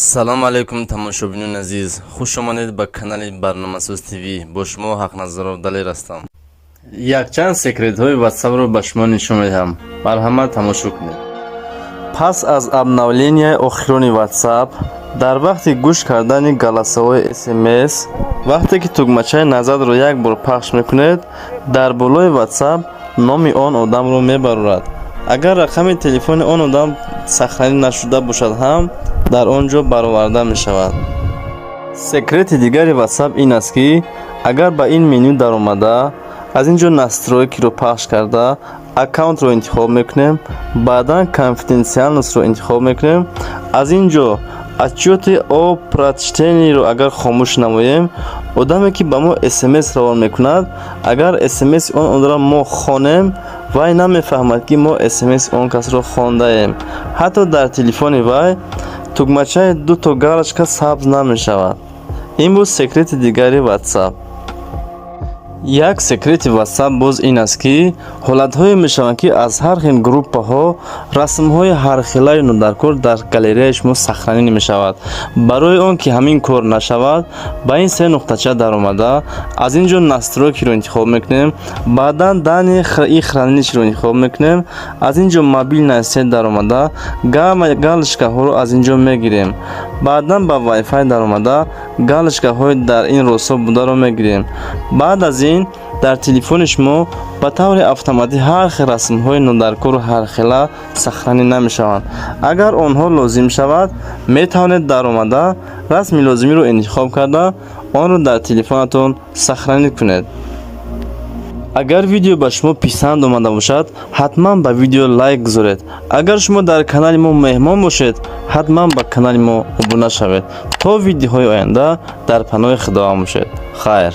Салом алейкум, тамошобинони азиз, хуш омадед ба канали Барномасоз ТВ. Бо шумо Ҳақназаров Далер ҳастам. Якчанд секретҳои Ватсапро ба шумо нишон медиҳам, марҳамат, тамошо кунед. Пас аз обновления и охирони Ватсап, дар вақти гӯш кардани голосовой СМС, вақте ки тугмачаи назад ро як бор пахш мекунед, дар болои Ватсап номи он одамро мебарорад. Агар рақами телефони он одам сохранить нашуда бошад ҳам, дар он ҷо бароварда мешавад. Секрети дигари Ватсап ин аст, ки агар ба ин меню даромада, аз ин ҷо настройки ро пахш карда, аккаунтро интихоб мекунем, баъдан конфиденциальность ро интихоб мекунем, аз ин ҷо отчёты о прочтении ро агар хомӯш намоем, одаме ки ба мо СМС равон мекунад, агар СМСи он одамро мо хонем, вай намефаҳмад, ки мо СМСи он касро хондаем. Ҳатто дар телефони вай тугмачаи дуто галочка сабз намешавад. Ин буд секрети дигари Ватсап. Як секрети Ватсап боз ин аст, ки ҳолатҳое мешаванд, ки аз ҳар хел группаҳо расмҳои ҳархелаи нодаркор дар галереяи шумо сохранить мешавад. Барои он ки ҳамин кор нашавад, ба ин се нуқтача даромада, аз ин ҷо настройки ро интихоб мекунем, баъдан данные и хранилище ро интихоб мекунем, аз ин ҷо мобильная сеть даромада, галочка ҳоро аз ин ҷо мегирем, баъдан ба Wi-Fi даромада, галочка ҳои дар ин росто бударо мегирем. Баъд аз ин дар телефони шумо ба таври автоматӣ ҳар хел расмҳои нодаркору ҳархела сохранить намешаванд. Агар онҳо лозим шавад, метавонед даромада, расми лозимиро интихоб карда, онро дар телефонатон сохранить кунед. Агар видео ба шумо писанд омада бошад, ҳатман ба видео лайк гузоред. Агар шумо дар канали мо меҳмон бошед, ҳатман ба канали мо обуна шавед. То видеоҳои оянда дар паноҳи Худованд бошед. Хайр.